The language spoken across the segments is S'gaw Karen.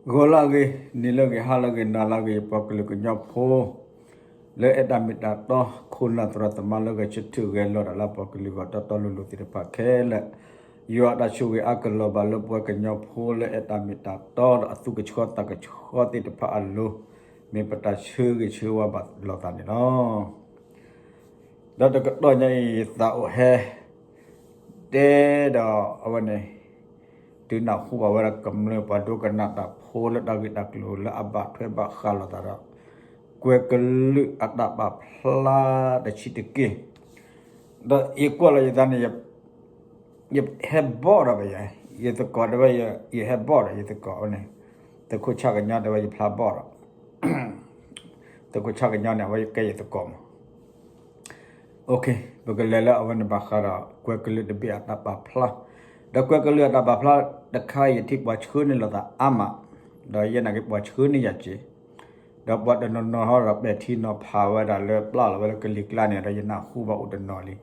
ဂီၤလၢအဂ့ၤ, နံၤလၢအဂ့ၤ, ဟါလၢအဂ့ၤ, နၤလၢအဂ့ၤ, ပှၤကလုာ်ကညီဖိ လၢအဲၣ်တၢ်မ့ၢ်တၢ်တီ, ခိၣ်နၢ်သရၣ်သမါလၢဂဲၤဆၢထၢၣ်ဂဲၤလီၤတၢ်လၢပှၤကလုာ်ဂီၢ် တီတီလိၤလိၤသ့ၣ်တဖၣ်ခဲလၢာ်, ယွၤအတၢ်ဆိၣ်ဂ့ၤအါကလီၤဘၣ်လၢပှၤကညီဖိလၢအဲၣ်တၢ်မ့ၢ်တၢ်တီဒီးအသူၣ်ကဆှီသးကဆှီသ့ၣ်တဖၣ်အလိၤ, မ့ၢ်ပတၢ်ဆၢဂ့ၤဆၢဝါဘၣ်လိာ်သးန့ၣ်လီၤ. ဒီးတကတီၢ်ညါအံၤ ယသးအိၣ်ဟဲ တဲဒီးအဝဲန့ၣ် ဒုးနၢ်ဟူဘၣ်ဝဲဒၣ်ကမျၢၢ်ပှၤဒိကနၣ်တၢ်ဖိလၢတၢ်ဂ့ၢ်တၢ်ကျိၤလၢအဘၣ်ထွဲဘၣ်ဃးလိာ်သးဒီး ကွဲၤကလုာ်အတၢ်ပာ်ဖျါတဆံးတက့ၢ်. ဒီးယကွၢ်လီၤယသးန့ၣ် ယဟဲဘီၣ်ဒီးဘၣ်ယၤ, ယသကိးတဲဝဲ ယဟဲဘီၣ်ဒီးယသကိးန့ၣ်, သုးခိၣ်ဆၣ်ကညီတဲဝဲယဖျါဘီၣ်ဒီး သုးခိၣ်ဆၣ်ကညီန့ၣ် အဝဲကဲယသကိးမး. ပကလဲၤလၢအဝဲန့ၣ်ဘၣ်ဃးဒီး ကွဲၤကလုာ်တဘ့ၣ်အတၢ်ပာ်ဖျါ, ဒီးကွဲၤကလုာ်အတၢ်ပာ်ဖျါတခါအံၤ ယထံၣ်ပှၤဆှၢန့ၢ်လိာ်သးအါမး, ဒီးယဲနာ်က့ပှၤဆှၢန့ၢ်ယၤစ့ၢ်, ဒီးပှၤတနီၤနီၤဟီဒီးပဲာ်ထံနီၤဖးဝဲဒၣ်လၢပျၢ်လီၤဝဲလၢကလံၤကျါန့ၣ် ဒီးယနၢ်ဟူဘၣ်အိၣ်တနီၤလံ.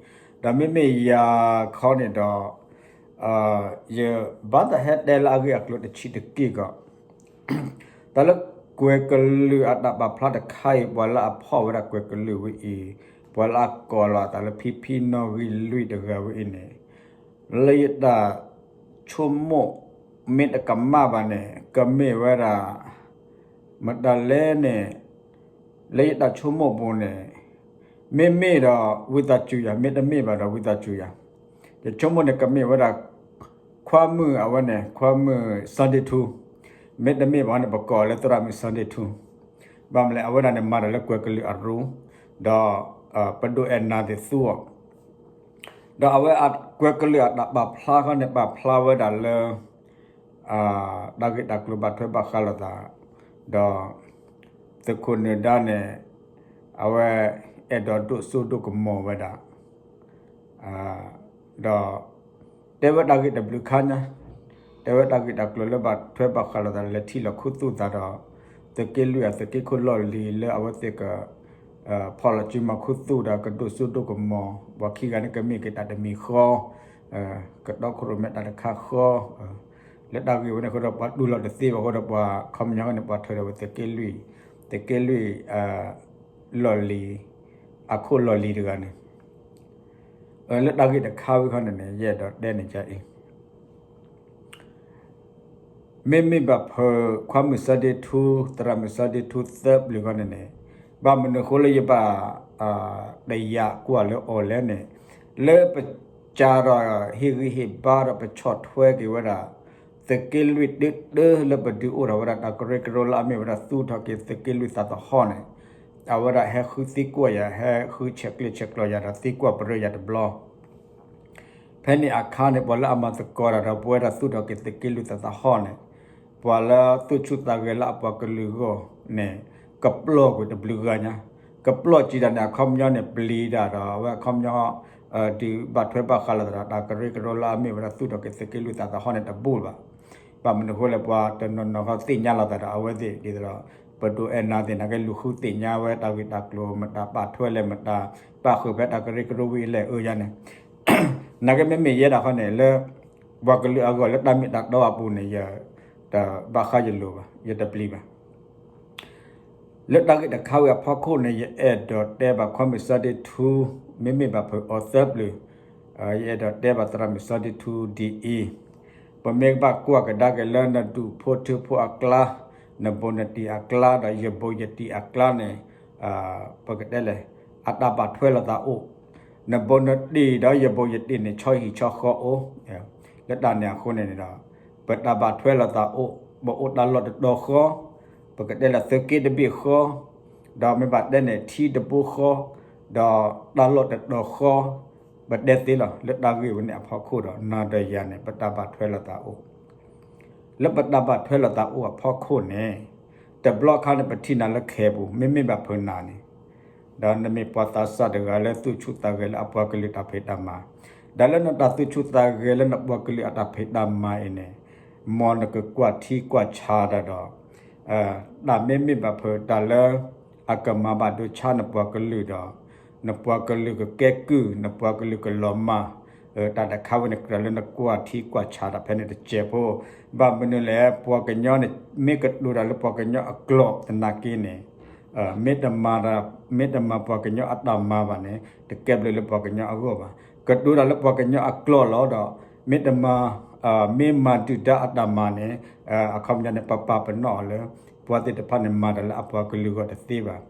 ဒီးမ့မ့ၢ်ယၤခီန့ၣ်ဒီး ယဘၣ်သးဟဲတဲလၢအဂ့ၢ်အကျိၤတဆံးတက့ၢ်ကီး တၢ်လၢကွဲၤကလုာ်အတၢ်ပာ်ဖျါတခါအံၤ ပှၤလၢအဖီၣ်ဝဲဒၣ်ကွဲၤကလုာ်ဝဲအံၤ, ပှၤလၢအကိးလီၤအသးလၢဖံဖံနီၣ်ဂံၢ်လွံၢ်တဂၤဝဲအံၤန့ၣ်, လၢယတၢ်ဆိကမိၣ် မ့ၢ်တကမၣ်ဘၣ်န့ၣ် ကမ့ၢ်ဝဲဒၣ် မတၤလဲၣ်န့ၣ်, လၢယတၢ်ဆိကမိၣ်ပူၤန့ၣ် မ့မ့ၢ်ဒီးဝံသးစူၤယၤ, မ့တမ့ၢ်ဘၣ်ဒီးဝံသးစူၤယၤ. ယဆိကမိၣ်န့ၣ် ကမ့ၢ်ဝဲဒၣ် ခွါမုၣ်အဝဲန့ၣ် ခွါမုၣ် Sunday Two, မ့တမ့ၢ်ဘၣ်န့ၣ် ပကိးလၢသရၣ်မုၣ် Sunday Two, ဘၣ်မနုၤလဲၣ် အဝဲဒၣ်န့ၣ် မၤတၢ်လၢကွဲၤကလုာ်အရူ, ဒီးပဒိၣ်အဲၣ်နၤသ့ၣ်သူအီၤ, ဒီးအဝဲကွဲၤကလုာ်အတၢ်ပာ်ဖျါခီန့ၣ် ပာ်ဖျါဝဲဒၣ်လၢ တၢ်ဂ့ၢ်တၢ်ကျိၤဘၣ်ထွဲဘၣ်ဃးလိာ်သး, ဒီးသုးခိၣ်နၢၤဒါန့ၣ် အဝဲအဲၣ်ဒိးဒိၣ်စိဒိၣ်ကမီၤဝဲဒၣ်, ဒီး တဲဝဲတၢ်ဂ့ၢ်တဘျုးခါညါ, တဲဝဲတၢ်ဂ့ၢ်တၢ်ကျိၤလၢဘၣ်ထွဲဘၣ်ဃးလိာ်သး လဲၤထံၣ်လိာ်ခူသူၣ်သးဒီး သုးက့လွံၢ်အသုးက့ခိၣ်လီၢ်လံၤလၢအဝဲသ့ၣ်က ဖီၣ်လီၤစုမၤခူသူၣ်ဒီးကဒိၣ်စိဒိၣ်ကမီၤ, ပှၤခံဂၤန့ၣ်ကမ့ၢ်က့ၤတၢ်တမံၤဃီ, ကတီခိၣ်ရိၣ်မဲတၢ်တခါဃီ, လၢတၢ်ဂ့ၢ်ဝဲန့ၣ်အဃိဒီး ပှၤတူၢ်လိာ်တသ့ဘၣ်အဃိဒီး ပှၤခီပညီန့ၣ် ပှၤထၢဒီးဝဲသုးက့လွံၢ်, သုးက့လွံၢ် လီၢ်လံၤ, အခိၣ်လီၢ်လံၤတဂၤန့ၣ် လၢတၢ်ဂ့ၢ်တခါဝဲခီန့ၣ်န့ၣ် ယအဲၣ်ဒိးတဲန့ၣ်ကအံၤ မ့မ့ၢ်ဘၣ်ဖုးခွါမုၣ် Sunday Two, သရၣ်မုၣ် Sunday Two သၢပျုၤခီန့ၣ်န့ၣ်, ဘၣ်မနုၤအဃိလၢယဘၣ် တယာ်ကွၢ်လၢအီၤလဲၣ်န့ၣ်, လၢပစးထီၣ်ဟ့ၣ်ဂံၢ်ဟ့ၣ်ဘါဒီးပဆီၣ်ထွဲက့ၤဝဲဒၣ် သုးက့လွံၢ်တုၤတုၤလၢပဒုးအိၣ်ထီၣ်ဝဲဒၣ်တၢ်ကရၢကရိလၢအမ့ၢ်ဝဲဒၣ်သူၣ်ထီၣ်က့ၤသုးက့လွံၢ်သးသဟီၣ်န့ၣ်, အဝဲဒၣ်ဟဲဃုသံကွၢ်ယၤ, ဟဲဃုဆဲးကျၢဆဲးကျိးယၤဒီးသံကွၢ်ပရၢယၤတဘျီ ဖဲန့ၣ်အခါန့ၣ် ပှၤလၢအမၤသကိးတၢ်ဒီးပဝဲဒၣ်သူၣ်ထီၣ်က့ၤသုးက့လွံၢ်သးသဟီၣ်န့ၣ်, ပှၤလၢသူၣ်ဆူၣ်သးဂဲၤလၢအပှၤကလုာ်အဂီၢ်န့ၣ် ကပျီၢ်ကွံာ်တဘျုးဂၤညါ, ကပျီၢ်စံးတၢ်န့ၣ် အခီပညီန့ၣ် ပျံၤတၢ်ဒီးအဝဲအခီပညီ ဒုးဘၣ်ထွဲဘၣ်ဃးလိာ်သးဒီးတၢ်ကရၢကရိလၢအမ့ၢ်ဝဲဒၣ်သူၣ်ထီၣ်က့ၤသုးက့လွံၢ်သးသဟီၣ်န့ၣ်တဘူၣ်ဘၣ်. ဘၣ်မနုၤအဃိလဲၣ် ပှၤတနီၤနီၤဃီသ့ၣ်ညါလိာ်သးဒီးအဝဲသ့ၣ်ဒ်သိးဒီး ပဒိၣ်အဲၣ်နၤသ့ၣ်နာ်က့လူၤဃုသ့ၣ်ညါဝဲတၢ်ဂ့ၢ်တၢ်ကျိၤ မတၤပာ်ထွဲလဲၣ် မတၤပာ်ဃုာ်ဖဲတၢ်ကရၢကရိဝံၤလဲၣ်အၢယါန့ၣ် နာ်က့မ့မ့ၢ်ယဲဒၣ်ဃီန့ၣ် လၢပှၤကလုာ်အဂီၢ်လၢတၢ်မ့ၢ်တၢ်တီအပူၤန့ၣ် ယတဘၣ်ဃးယလိၤဘၣ် ယတပျံၤဘၣ်. လၢတၢ်ဂ့ၢ်တခါဝံၤအဖီခိၣ်န့ၣ် ယအဲၣ်ဒိးတဲဘၣ်ခွါမုၣ် Sunday Two, မ့မ့ၢ်ဘၣ်ဖုးအီၤသၢပျုၤ, ယအဲၣ်ဒိးတဲဘၣ်သရၣ်မုၣ် Sunday Two ဒ်အံၤ, ပမ့ၢ်ဘၣ်ကွၢ်ကဒါက့ၤလၢနဒူၣ်ဖိထၢဖိအကျါ, နဘိးနတံၢ်အကျါဒီးယဘိးယတံၢ်အကျါန့ၣ် ပကတဲလဲၣ် အတၢ်ဘၣ်ထွဲလိာ်သးအိၣ်, နဘိးနတံၢ်ဒီးယဘိးယတံၢ်န့ၣ် ဆီဟံၣ်ဆီဃီအိၣ်, လၢတၢ်န့ၣ်အဃိန့ၣ်ဒီး ပတၢ်ဘၣ်ထွဲလိာ်သးအိၣ်, ပအိၣ်တၢ်လီၢ်တတီၤဃီ, ပကတဲလၢသုးက့တဘ့ၣ်ဃီ, ဒီးမ့ၢ်ဘၣ်တဲန့ၣ် ထံတဘိဃီ, ဒီးတၢ်လီၢ်တတီၤဃီ, ပတဲသ့လီၤ လၢတၢ်ဂ့ၢ်ဝဲန့ၣ်အဖီခိၣ်ဒီး နၤဒီးယၤန့ၣ် ပတၢ်ဘၣ်ထွဲလိာ်သးအိၣ် လၢပတၢ်ဘၣ်ထွဲလိာ်သးအိၣ်အဖီခိၣ်န့ၣ်, တဘျီခါန့ၣ် ပထံၣ်နၤလၢခဲပူၤ မ့မ့ၢ်ဘၣ်ဖုးနၤန့ၣ်, ဒီးနမ့ၢ်ပှၤသးစၢ်တဂၤလၢသူၣ်ဆူၣ်သးဂဲၤလၢအပှၤကလုာ်တၢ်ဖံးတၢ်မၤ, ဒီးလၢနတၢ်သူၣ်ဆူၣ်သးဂဲၤလၢနပှၤကလုာ်အတၢ်ဖံးတၢ်မၤအံၤန့ၣ်, မ်နကကွၢ်ထံကွၢ်ဆးတၢ်ဒီး တၢ်မ့မ့ၢ်ဘၣ်ဖုးတၢ်လၢ အကမၤဘၣ်ဒိဆါနပှၤကလုာ်ဒီး နပှၤကလုာ်ကကဲကုၢ် နပှၤကလုာ်ကလီၤမၢ်, တၢ်တခါဝဲန့ၣ် ကြၢးလၢနကွၢ်ထံကွၢ်ဆးတၢ်ဖဲန့ၣ်တစဲးဖိ, ဘၣ်မနုၤလဲၣ် ပှၤကညီန့ၣ် မ့ၢ်ကတိၤတၢ်လၢပှၤကညီအကျိာ်သနာ်က့န့ၣ် မ့ၢ်တမၤ မ့ၢ်တမၤပှၤကညီအတၢ်မၤဘၣ်န့ၣ် တကဲဘျုးလၢပှၤကညီအဂီၢ်ဘၣ်. ကတိၤတၢ်လၢပှၤကညီအကျိာ်လီၤဒီး မ့ၢ်တမၤ မ့ၢ်မၤဒုၣ်ဒါအတၢ်မၤန့ၣ် အခီပညီန့ၣ် ပပာ်ပနီၣ်အီၤလၢ ပှၤသ့ၣ်တဖၣ်န့ၣ် မၤတၢ်လၢအပှၤကလုာ်ဂီၢ်တသ့ဘၣ်.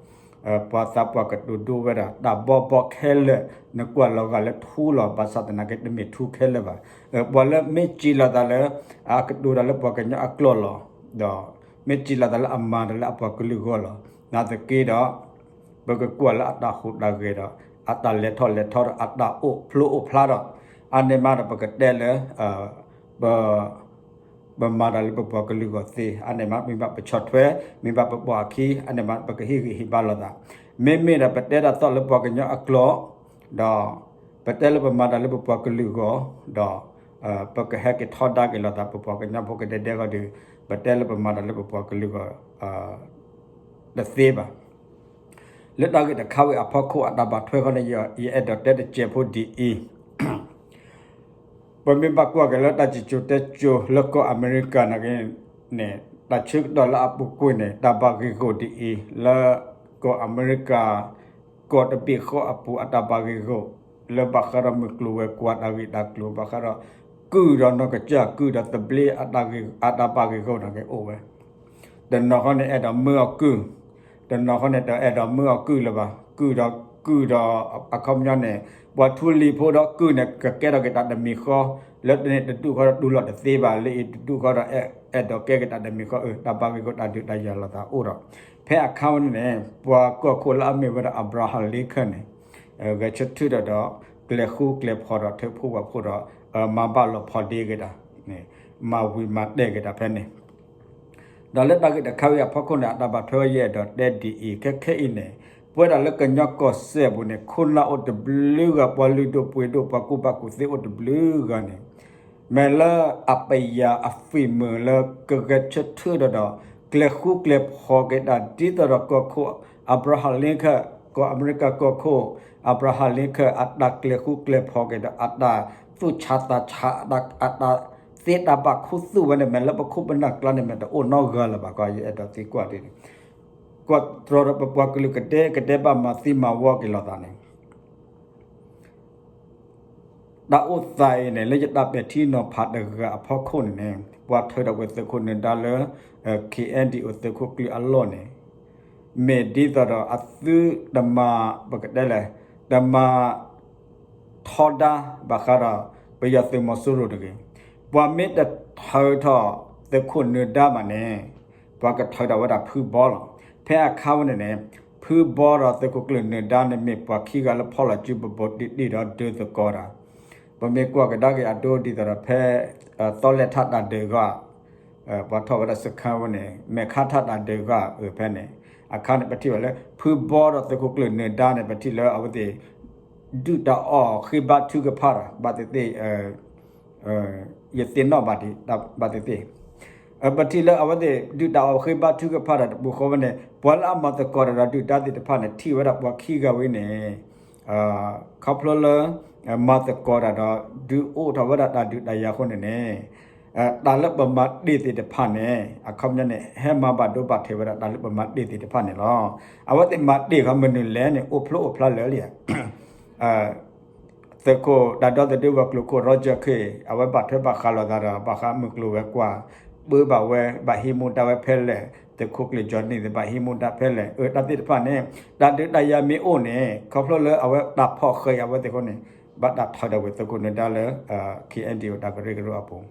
ပှၤသးပှၢ်ကတိၤဒိဝဲဒၣ် တၢ်ဘီဘီခဲလၢာ် နကွၢ်လီၤဂာ်လၢထူလီၤ, ဘၣ်ဆၣ်သနာ်က့ တမ့ၢ်ထူခဲလၢာ်ဘၣ်. ပှၤလၢမ့ၢ်စံးလီၤသးလၢ အကတိၤတၢ်လၢပှၤကညီအကျိာ်လီၤ, ဒီး မ့ၢ်စံးလီၤသးလၢအမၤတၢ်လၢအပှၤကလုာ်ဂီၢ်လီၤ, နာ်သက့ဒီး ပကကွၢ်လၢအတၢ်ဟူးတၢ်ဂဲၤဒီး အတၢ်လဲၤထီၣ်လဲၤထီဒီး အတၢ်အိၣ်ဖျိအိၣ်ဖျါဒီး အန့ၣ်မးဒီးပကတဲလၢ ပ ပမၤတၢ်လၢပပှၤကလုာ်ဂီၢ်သ့, အန့ၣ်မး မ့ၢ်ဘၣ်ပဆီၣ်ထွဲ, မ့ၢ်ဘၣ်ပပိာ်အခံ, အန့ၣ်မး ပကဟ့ၣ်ဂံၢ်ဟ့ၣ်ဘါလိာ်သး. မ့မ့ၢ်ဒီးပတဲတၢ်သီၣ်လၢပှၤကညီအကျိာ်, ဒီး ပတဲလၢပမၤတၢ်လၢပပှၤကလုာ်ဂီၢ်, ဒီး ပကဟဲက့ၤထီဒါက့ၤလိာ်သး ပပှၤကညီဖိကဒဲဒဲဂီၢ်ဒီး ပတဲလၢပမၤတၢ်လၢပပှၤကလုာ်ဂီၢ် တသ့ဘၣ်. လၢတၢ်ဂ့ၢ်တခါဝဲအဖီခိၣ် အတၢ်ဘၣ်ထွဲဃီန့ၣ် ယအဲၣ်ဒိးတဲတစဲးဖိဒ်အံၤ, ပမ့ၢ်ဘၣ်ကွၢ်က့ၤလၢတၢ်စံၣ်စိၤတဲစိၤလၢကီၢ်အမဲရကၤနာ်က့န့ၣ် တၢ်ဆၢကတီၢ်လၢအပူၤကွံာ်န့ၣ် တၢ်ဘၣ်ဂ့ၢ်ဂီၢ်ဒ်အံၤ လၢကီၢ်အမဲရကၤ ကီၢ်တဘ့ၣ်ဃီအပူၤအတၢ်ဘၣ်ဂ့ၢ်ဂီၢ် လၢဘၣ်ဃးဒီးမုၢ်ကျိၤဝဲၤကွာ်တၢ်ဂ့ၢ်တၢ်ကျိၤ ဘၣ်ဃးဒီး ကုၢ်ဒီးနီၢ်ကစၢ် ကုၢ်ဒီးသဘျ့ အတၢ်ဘၣ်ဂ့ၢ်ဂီၢ်နာ်က့အိၣ်ဝဲ. တနီၤဃီန့ၣ် အဲၣ်ဒိးမၢအီၤကုၢ်, တနီၤဃီန့ၣ် တအဲၣ်ဒိးမၢအီၤကုၢ်လၢၤဘၣ်. ကုၢ်ဒီးကုၢ်ဒီး အခီပညီန့ၣ် ပှၤထူလံၤဖိဒီးကုၢ်န့ၣ် ကကဲထီၣ်က့ၤတၢ်တမံၤဃီ, လၢတန့ၣ်တဒူၣ်ဃီဒီးတူၢ်လိာ်တသ့ဘၣ်, လၢအံၤတဒူၣ်ဃီဒီး အဲၣ်ဒိးကဲက့ၤတၢ်တမံၤဃီ, အၢ တၢ်ဘၣ်ဂ့ၢ်ဂီၢ်တၢ်ဒုးတၢ်ယၤလိာ်သးအိၣ်ဒီး ဖဲအခါဝဲန့ၣ်န့ၣ် ပှၤကီၢ်ခိၣ်လၢအမ့ၢ်ဝဲဒၣ် Abraham Lincoln န့ၣ် ဂဲၤဆၢထၢၣ်ဒီး ကျဲၤဃူကျဲၤဖိးဒီးထၢဖှိၣ်ဝဲဖိဒီး မၤဘၣ်လိာ်ဖိးဒ့က့ၤတၢ်, မၤဝံၤမၤတဲာ်က့ၤတၢ်ဖဲန့ၣ် ဒီးလၢတၢ်ဂ့ၢ်တခါဝဲအဖီခိၣ်န့ၣ် အတၢ်ဘၣ်ထွဲဝဲယအဲၣ်ဒိးတဲဒ်အံၤ, ခဲခဲအံၤန့ၣ် ပဝဲဒၣ်လၢကညီကီၢ်စဲၣ်ပူၤန့ၣ် ခိၣ်နၢ်အိၣ်တဘျုးဂၤ, ပှၤလုၢ်ဒိၣ်ပှ့ၤဒိၣ်, ပှၤကူၣ်ဘၣ်ကူၣ်သ့အိၣ်တဘျုးဂၤန့ၣ် မ့ၢ်လၢအပယၤအဃံၣ်မုာ်လၢကဂဲၤဆၢထၢၣ်ဒီး ကျဲၤဃူကျဲၤဖိးက့ၤတၢ် ဒ်သိးဒီးကီၢ်ခိၣ် Abraham Lincoln, ကီၢ်အမဲရကၤကီၢ်ခိၣ် Abraham Lincoln အတၢ်ကျဲၤဃူကျဲၤဖိးက့ၤဒီး အတၢ်သူၣ်ဆးသးဆး အတၢ်သ့တၢ်ဘၣ်ခူသူၣ်ဝဲန့ၣ် မ့ၢ်လၢပခိၣ်ပနၢ်ကျါန့ၣ် မ့ၢ်တအိၣ်နီတဂၤလၢၤဘၣ်ကီး ယအဲၣ်ဒိးသံကွၢ်ဒ်န့ၣ် ကွၢ်တြီဒီးပပှၤကလုာ်ကဒဲကဒဲဘၣ်မၤသံမၤဝီက့ၤလိာ်သးန့ၣ် တၢ်အိၣ်သးအံၤန့ၣ် လၢယတၢ်ပဲာ်ထံနီၤဖးတဂၤအဖီခိၣ်န့ၣ်န့ၣ် ပှၤထုးထီၣ်ကွံာ်သုးခိၣ်နၢၤဒါလၢ K N D O သုးခိၣ်ကျၢၢ်အလီၢ်န့ၣ် မ့ၢ်ဒ်သိးဒီးအသုတမၤ ပကတဲလဲၣ် တမၤ ထီဒါဘၣ်ဃးဒီး ပယီၤသုးမီၤစိရိၤတဂ့ၤ. ပှၤမ့ၢ်တထုးထီၣ်သုးခိၣ်နၢၤဒါဘၣ်န့ၣ် ပှၤကထုးထီၣ်ဝဲဒၣ်ဖုဘီလီၤ. ဖဲအခါဝဲန့ၣ်န့ၣ် ဖုဘီဒီးသုးခိၣ်ကျၢၢ်နၢၤဒါန့ၣ် မ့ၢ်ပှၤခံဂၤလၢဖီၣ်လီၤစုဘိးဘိးတံၢ်တံၢ်ဒီးဒၢသကိးတၢ် ပမ့ၢ်ကွၢ်ကဒါက့ၤအဒိဒ်သိးဒီးဖဲ သီလဲၣ်ထၣ်တၢ်ဒုးဂီၢ် ပှၤထီၣ်ဝဲဒၣ်စခါဝဲန့ၣ် မဲာ်ခါထၣ်တၢ်ဒုးဂီၢ်အဖဲန့ၣ် အခါန့ၣ် ပထံၣ်ဘၣ်လၢ ဖုဘီဒီးသုးခိၣ်ကျၢၢ်နၢၤဒါန့ၣ် ပထံၣ်လၢအဝဲသ့ၣ် ဒုၣ်တၢ်အီၣ်ဃ့ဘါထုကဖၣ်တၢ် ဘၣ်သ့ၣ်သ့ၣ် ယသ့ၣ်နီၣ်ဘၣ်ဒံး ဘၣ်သ့ၣ်သ့ၣ် ပထံၣ်လၢအဝဲသ့ၣ် ဒုၣ်တၢ်အီၣ်ဃ့ဘါထုကဖၣ်တၢ်တပူၤဃီဝဲန့ၣ် ပှၤလၢအမၤသကိးတၢ်ဒီးဒုၣ်ဒါသ့ၣ်တဖၣ်န့ၣ် ထံၣ်ဝဲဒၣ်ပှၤခံဂၤဝဲန့ၣ် ခီဖျိလၢ မၤသကိးတၢ်ဒီး ဒုးအိၣ်ထီၣ်ဝဲဒၣ်တၢ်ဒုးတၢ်ယၤအဃိန့ၣ်န့ၣ် တၢ်လၢပမၤတ့ၢ်သ့ၣ်တဖၣ်န့ၣ် အခီပညီန့ၣ် ဟဲမၤဘၣ်ဒိဘၣ်ထံးဝဲဒၣ်တၢ်လၢပမၤတ့ၢ်သ့ၣ်တဖၣ်န့ၣ်လီၤ. အဝဲသ့ၣ်မၤတ့ၢ်ဃီမနုၤလဲၣ်န့ၣ် အိၣ်ဖျိအိၣ်ဖျါလၢာ်လံ သုးခိၣ်တၢ်ဒီသဒၢဝဲၤကျိၤခိၣ် Roger Kay အဝဲဘၣ်ထွဲဘၣ်ဃးလိာ်သးဒီး ဘၣ်ဃးမုၢ်ကျိၤဝဲၤကွာ် ပၢဘၣ်ဝဲ ဘၣ်ဟံးမူဒါဝဲဖဲလဲၣ် သုးခိၣ်ကျၢၢ် Johnny သ့ၣ် ဘၣ်ဟံးမူဒါဖဲလဲၣ် အၢ တၢ်သ့ၣ်တဖၣ်န့ၣ် တၢ်ဒုးတၢ်ယၤမ့ၢ်အိၣ်န့ၣ် ခီဖျိလၢအဝဲတၢ်ဖီၣ်ဃာ်အဝဲသ့ၣ်အဃိန့ၣ် ဘၣ်တၢ်ထုးထီၣ်ကွံာ်သုးခိၣ်နၢၤဒါလၢ K N D O တၢ်ကရၢကရိအပူၤ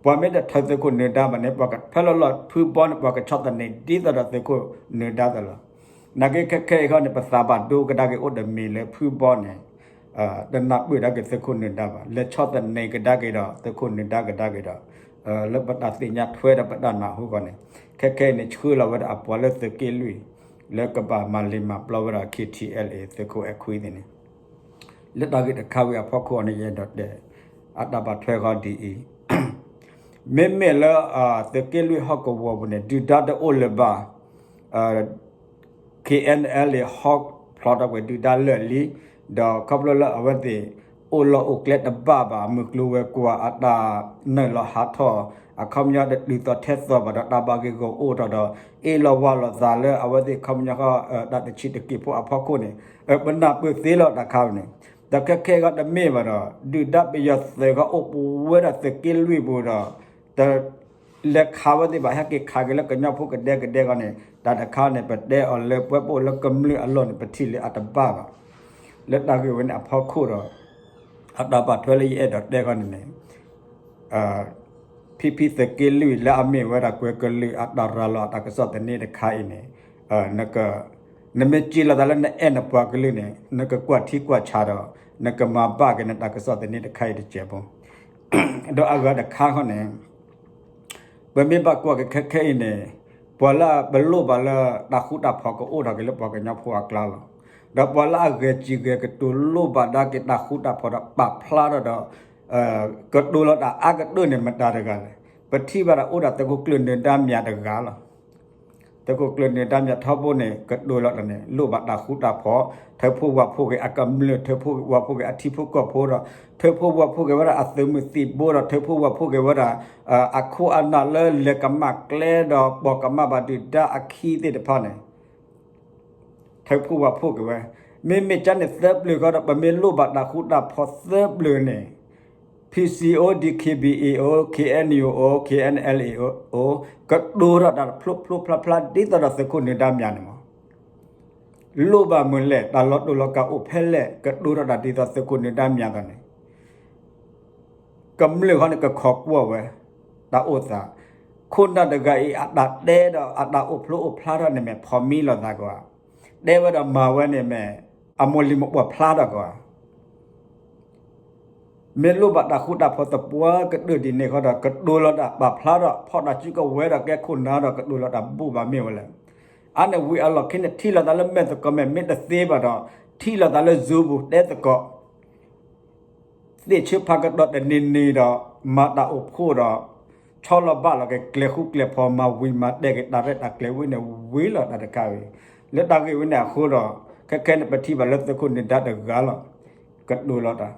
ပှၤမ့ၢ်တထုးသုးခိၣ်နၢၤဒါဘၣ်န့ၣ် ပှၤကဖဲလီၤလီၤဖုဘီန့ၣ် ပှၤကဆီၣ်သနံးဒ်သိးဒီးသုးခိၣ်နၢၤဒါသးလီၤ. နာ်က့ခဲခဲအံၤဃီန့ၣ် ပသးဘၣ်ဒိကဒါက့ၤအိၣ်တမံၤလၢဖုဘီန့ၣ် တနၢ်ပၢၢ်ဒၣ်က့ၤသုးခိၣ်နၢၤဒါဘၣ် လဲၤဆီၣ်သနံးကဒါက့ၤဒီးသုးခိၣ်နၢၤဒါကဒါက့ၤဒီး လၢပတၢ်သ့ၣ်ညါထွဲဒီးပတၢ်နၢ်ဟူအဂီၢ်န့ၣ် ခဲခဲအံၤန့ၣ် ဆှၢလီၤဝဲဒၣ်အပှၤလၢသုးက့လွံၢ် လၢကဘၣ်မၤလ့ၤမၤပျီဝဲဒၣ် K T L A သုးခိၣ်အဲၣ်ခွံသ့ၣ်န့ၣ် လၢတၢ်ဂ့ၢ်တခါဝံၤအဖီခိၣ်န့ၣ် ယအဲၣ်ဒိးတဲ အတၢ်ဘၣ်ထွဲဃီဒ်အံၤ မ့မ့ၢ်လၢ သုးက့လွံၢ်ဟီၣ်ကဝီၤပူၤန့ၣ် ဒုၣ်ဒါတအိၣ်လၢၤဘၣ် K N L A ဟီဖျိးထီၣ်ကွံာ်ဒုၣ်ဒါလၢာ်လံ ဒီးခီဖျိလၢအဝဲသ့ၣ် အိၣ်လီၢ်အိၣ်ကျဲတဘၣ်ဘၣ်, မုၢ်ကျိၤဝဲၤကွာ်အတၢ်နုာ်လီၤဟးထီၣ်, အခီပညီတဒုးသီၣ်ထဲသိးဘၣ်ဒီးတၢ်ဘၣ်ဂ့ၢ်ဂီၢ်အိၣ်ထီၣ်ဒီး အ့ၣ်လိာ်ဝါလိာ်သးလၢအဝဲသ့ၣ်ခီပညီဃီ တၢ်တဆံးတက့ၢ်ဖိအဖီခိၣ်န့ၣ် ပနၢ်ပၢၢ်သ့လီၤတၢ်ခါန့ၣ်, ဒီးခဲခဲအံၤဃီတမ့ၢ်ဘၣ်ဒီး ဒုၣ်ဒါပယီၤသုးဃီအိၣ်ပဝဲဒၣ်သုးက့လွံၢ်ပူၤဒီး တ လဲၤခးဝဲသ့ၣ်ဘၣ် ဟဲက့ၤခးက့ၤလၢကညီဖိကဒဲကဒဲဃီန့ၣ် တၢ်တခါန့ၣ် ပတဲအီၤလၢပှဲၤပအိၣ်လၢကမျၢၢ်အလီၢ်န့ၣ် ပထံၣ်လၢအတဘၣ်ဘၣ်. လၢတၢ်ဂ့ၢ်ဝဲန့ၣ်အဖီခိၣ်ဒီး အတၢ်ဘၣ်ထွဲလၢယအဲၣ်ဒိးတဲဃီန့ၣ်န့ၣ် ဖံဖံသုးက့လွံၢ်လၢအမ့ၢ်ဝဲဒၣ်ကွဲၤကလုာ်အတၢ်ရၤလီၤအတၢ်ကစီၣ်သန့တခါအံၤန့ၣ် နမ့ၢ်စံးလီၤသးလၢနအဲၣ်နပှၤကလုာ်န့ၣ် နကကွၢ်ထံကွၢ်ဆးဒီး နကမၤဘၣ်က့ၤနတၢ်ကစီၣ်သန့တခါအံၤတစဲးဖိ ဒီးအဂၤတခါဃီန့ၣ် ပမ့ၢ်ဘၣ်ကွၢ်က့ၤခဲခဲအံၤန့ၣ် ပှၤလၢပလိၣ်ဘၣ်လၢတၢ်ဃူတၢ်ဖိးကအိၣ်ထီၣ်က့ၤလၢပှၤကညီဖိအကျါလီၤ. ဒီးပှၤလၢအဂဲၤစံၣ်ဂဲၤကတိၤလိၣ်ဘၣ်ဒါက့ၤတၢ်ဃူတၢ်ဖိးဒီးပာ်ဖျါထီၣ်ဒီး ကတိၤလီၤတၢ်အါကတၢၢ်န့ၣ်မတၤတဂၤလဲၣ်. ပထံၣ်ဘၣ်ဒီးအိၣ်ဒၣ်သုးခိၣ်ကျၢၢ်နၢၤဒါမြာ်တဂၤလီၤ. သုးခိၣ်ကျၢၢ်နၢၤဒါမြာ်ထီဘိန့ၣ် ကတိၤလီၤတၢ်န့ၣ် လိၣ်ဘၣ်တၢ်ဃူတၢ်ဖိး, ထၢဖှိၣ်ဝၣ်ဖှိၣ်က့ၤအကမျၢၢ်, ထၢဖှိၣ်ဝၣ်ဖှိၣ်က့ၤအထံဖိကီၢ်ဖိဒီး ထၢဖှိၣ်ဝၣ်ဖှိၣ်က့ၤဝဲဒၣ်အသုးမုၢ်သံၣ်ဘိဒီး ထၢဖှိၣ်ဝၣ်ဖှိၣ်က့ၤဝဲဒၣ် အခိၣ်အနၢ်လၢလဲၤကမၣ်ကျဲဒီးပိာ်ကမၣ်ဘၣ်ဒုၣ်ဒါအခံသ့ၣ်တဖၣ်န့ၣ် ထၢဖှိၣ်ဝၣ်ဖှိၣ်က့ၤဝဲ. မ့မ့ၢ်ကန့ၣ်သၢပျၢၤဃီဒီး ပမ့ၢ်လိၣ်ဘၣ်တၢ်ဃူတၢ်ဖိးသၢပျၢၤန့ၣ် P C O, D K B A O, K N U O, K N L A O ကတိၤထီၣ်တၢ်ဖျိဖျိဖျါဖျါဒ်သိးဒီးသုးခိၣ်နၢၤဒါမြာ်န့ၣ်မး လိၣ်ဘၣ်မုၢ်လဲၣ် တၢ်လီၤတူာ်လီၤကာ်အိၣ်ဖဲလဲၣ် ကတိၤထီၣ်တၢ်ဒ်သိးသုးခိၣ်နၢၤဒါမြာ်သးန့ၣ် ကမျၢၢ်ဃီန့ၣ်ကခိးကွၢ်ဝဲ တၢ်အိၣ်သး, ခိၣ်နၢ်တဂၤအံၤအတၢ်တဲဒီးအတၢ်အိၣ်ဖျိအိၣ်ဖျါထီၣ်န့ၣ်မ့ၢ်ဖီမံလိာ်သးကီးဧါ, တဲဝဲဒီးမၤဝဲန့ၣ်မ့ၢ် အမိၢ်လံၤမ့ၢ်ပှၢ်ဖျါထီၣ်ကီးဧါ မ့ၢ်လိၣ်ဘၣ်တၢ်ဃူတၢ်ဖိးသပှၢ်ကတၢၢ်ဒ်န့ၣ်ဃီဒီး ကတိၤလီၤတၢ်ပာ်ဖျါထီၣ် ဖီၣ်တၢ်စုကဝဲၤဒီးကဲခိၣ်နၢ်ဒီးကတိၤလီၤတၢ်ဘူၣ်ဘၣ်မ့ၢ်ဝဲလဲၣ်. အန့ၣ်ဝံၤအလီၢ်ခံန့ၣ် ထံၣ်လိာ်သးလၢမဲာ်သကိးမဲာ် မ့ၢ်တသ့ဘၣ်ဒီး ထံၣ်လိာ်သးလၢ Zoom ပူၤတဲသကိး သ့ၣ်ဆၢဖးကဒီးတနံၤနံၤဒီး မၤတၢ်အိၣ်ဖှိၣ်ဒီး ဆီလီၤဘၣ်လီၤက့ၤကျဲၤဃူကျဲၤဖိး မၤဝံၤမၤဒဲးက့ၤတၢ်ရဲၣ်တၢ်ကျဲၤဝံၤန့ၣ်ဝံၤလီၤတၢ်တခါဝံၤ, လၢတၢ်ဂ့ၢ်ဝဲန့ၣ်အဃိဒီး ခဲခဲန့ၣ်ပထံၣ်ဘၣ်လၢသုးခိၣ်နၢၤဒါတဂၤလီၤ. ကတိၤလီၤတၢ်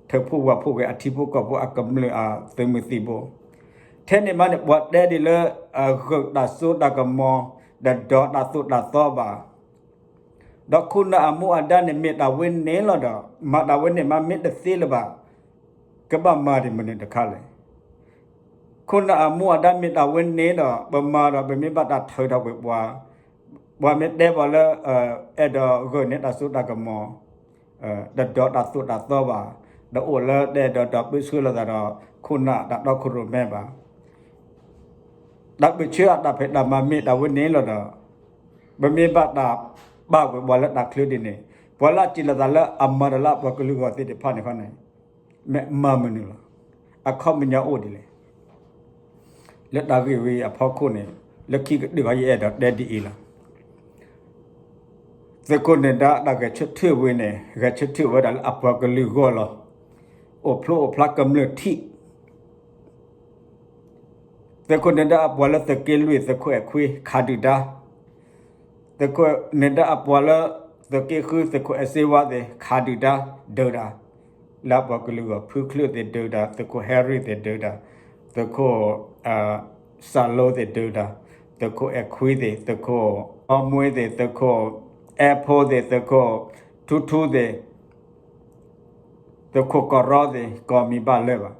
ထၢဖှိၣ်ဝၣ်ဖှိၣ်က့ၤအထံဖိကီၢ်ဖိအကမျၢၢ်အသုးမုၢ်သံၣ်ဘိ, ထဲန့ၣ်မးန့ၣ် ပှၤတဲဒ်လၢ ဂုာ်တၢ်စိတၢ်ကမီၤ ဒီးဒီးတၢ်သိၣ်တၢ်သီဘၣ် ဒီးခိၣ်နၢ်အမူအဒါန့ၣ်မ့ၢ်တၢ်ဝဲန့ၣ်လီၤဒီး မၤတၢ်ဝဲန့ၣ်မးမ့ၢ်တသ့လၢၤဘၣ်, ကဘၣ်မၤဒ်မနုၤတခါလဲၣ်. ခိၣ်နၢ်အမူအဒါမ့ၢ်တၢ်ဝဲန့ၣ်ဒီး ပမၤဒီးပမ့ၢ်ဘၣ်တၢ်ထုးထီၣ်ကွံာ်ပှၤ, ပှၤမ့ၢ်တဲပှၤလၢ အဲၣ်ဒိးဂုာ်န့ၢ်တၢ်စိတၢ်ကမီၤ တဒီးတၢ်သိၣ်တၢ်သီဘၣ်, ဒီးအိၣ်လၢတအဲၣ်ဒိးဒီးပၢဆှၢလိာ်သးဒီး ခိၣ်နၢ်တၢ်တီခိၣ်ရိၣ်မဲဘၣ် တၢ်ပၢဆှၢအတၢ်ဖံးတၢ်မၤမ့ၢ်တၢ်ဝဲန့ၣ်လီၤဒီး ပမ့ၢ်ဘၣ်တၢ်ပာ်ကွံာ်ပှၤလၢတၢ်ချၢဒ်န့ၣ်, ပှၤလၢအစံးလီၤသးလၢအမၤတၢ်လၢအပှၤကလုာ်ဂီၢ်သ့ၣ်တဖၣ်န့ၣ်ဃီန့ၣ် မၤမနုၤလီၤ. အခီပညီအိၣ်ဒ်လဲၣ်. လၢတၢ်ဂ့ၢ်ဝဲအဖီခိၣ်န့ၣ် လၢခံကတၢၢ်ခီယအဲၣ်ဒိးတဲဒ်အံၤလီၤ. သုးခိၣ်နၢၤဒါတၢ်ဂဲၤဆၢထၢၣ်ဝဲန့ၣ် ဂဲၤဆၢထၢၣ်ဝဲဒၣ်လၢအပှၤကလုာ်ဂီၢ်လီၤ. အိၣ်ဖျိအိၣ်ဖျါကမျၢၢ်ထံၣ် သုးခိၣ်နၢၤဒါအပှၤလၢသုးက့လွံၢ် သုးခိၣ်အဲၣ်ခွံ ခးဒုၣ်ဒါ, သုးခိၣ်နၢၤဒါအပှၤလၢသုးက့ဃု သုးခိၣ်အဲၣ်စ့ဝါသ့ၣ် ခးဒုၣ်ဒါ ဒုးတၢ် လၢအပှၤကလုာ်ဂီၢ် ဖုချၢၣ်သ့ၣ်ဒုးတၢ် သုးခိၣ်ဟဲရံၣ်သ့ၣ်ဒုးတၢ် သုးခိၣ် စၢ်လိသ့ၣ်ဒုးတၢ် သုးခိၣ်အဲၣ်ခွံသ့ၣ် သုးခိၣ်အီမွ့သ့ၣ် သုးခိၣ်အဲၣ်ဖိသ့ၣ် သုးခိၣ်ထူထူသ့ၣ် သုးခိၣ်ကီၢ်ရီသ့ၣ် ကီၢ်မံၤဘၣ်လၢၤဘၣ်,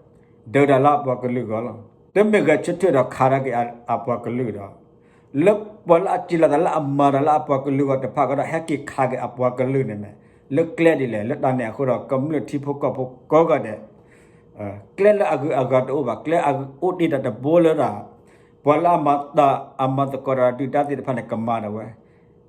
ဒုးတၢ်လၢအပှၤကလုာ်ဂီၢ်လီၤ. တမ့ၢ်ဂဲၤဆၢထၢၣ်ဒီးခးတၢ်က့ၤအပှၤကလုာ်ဒီး လၢပှၤလၢအစံးလီၤသးလၢအမၤတၢ်လၢအပှၤကလုာ်ဂီၢ်တဖၣ်ကဒီး ဟဲက့ၤခးက့ၤအပှၤကလုာ်န့ၣ်မ့ၢ် လၢကျဲဒ်လဲၣ်. လၢတၢ်န့ၣ်အဃိဒီး ကမျၢၢ်ထံဖိကီၢ်ဖိကိးဂၤဒဲး ကျဲလၢအဂုၤအဂၤတအိၣ်ဘၣ်, ကျဲအအိၣ်တ့ၢ်တၢ်တဘိလၢတၢ်, ပှၤလၢအမၤတၢ်အမၤသကိးတၢ်ဒုၣ်ဒါသ့ၣ်တဖၣ်န့ၣ် ကမၤဒၣ်ဝဲ,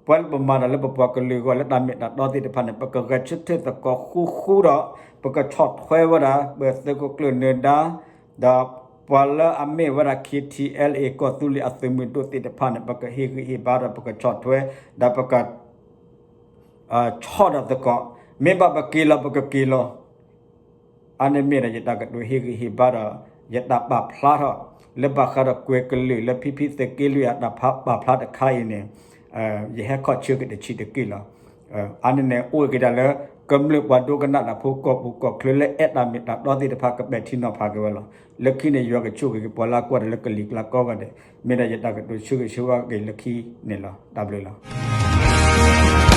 ပှၤလၢပမၤတၢ်လၢပပှၤကလုာ်ဂီၢ်လၢတၢ်မ့ၢ်တၢ်တီသ့ၣ်တဖၣ်န့ၣ် ပကဂဲၤဆၢထၢၣ်သကိးဃူဃူဒီး ပကဆီၣ်ထွဲဝဲဒၣ် ပသုးခိၣ်ကျၢၢ်နၢၤဒါ ဒီးပှၤလၢအမ့ၢ်ဝဲဒၣ် K T L A ကီၢ်သူလ့ၤအသုးမုၢ်ဒိၣ်သ့ၣ်တဖၣ်န့ၣ် ပကဟ့ၣ်ဂံၢ်ဟ့ၣ်ဘါဒီးပကဆီၣ်ထွဲ ဒီးပက ဆီၣ်ဒီးသကိး, မ့ၢ်ဘၣ်ပက့ၤလီၤပကက့ၤလီၤ. အါန့ၢ်မ့ၢ်ဒီးယတၢ်ကတိၤဟ့ၣ်ဂံၢ်ဟ့ၣ်ဘါဒီး ယတၢ်ပာ်ဖျါထီၣ် လၢဘၣ်ဃးဒီးကွဲၤကလုာ်လၢဖံဖံသုးက့လွံၢ်အတၢ်ပာ်ဖျါတခါအံၤန့ၣ် ယဟဲခီၣ်ဆၢက့ၤတဆံးတက့ၢ်လီၤ. အါန့ၢ်န့ၣ်အိၣ်က့ၤဒၣ်လၢ ကမျၢၢ်ပှၤဒိကနၣ်တၢ်ဖိ ကီၢ်ပူၤကီၢ်ချၢလၢအဲၣ်တၢ်မ့ၢ်တၢ်တီသ့ၣ်တဖၣ် ကပဲာ်ထံနီၤဖးက့ၤဝဲလီၤ. လၢခံန့ၣ် ယွၤကဆိၣ်ဂ့ၤက့ၤပှၤလၢကွၢ်တၢ်လၢကလံၤကျါကိးဂၤဒဲး, မ့ၢ်ဒၣ်ယတၢ်ကတိၤဆၢဂ့ၤဆၢဝါက့ၤလၢခံန့ၣ်လီၤ. တၢ်ဘျုးလီၤ.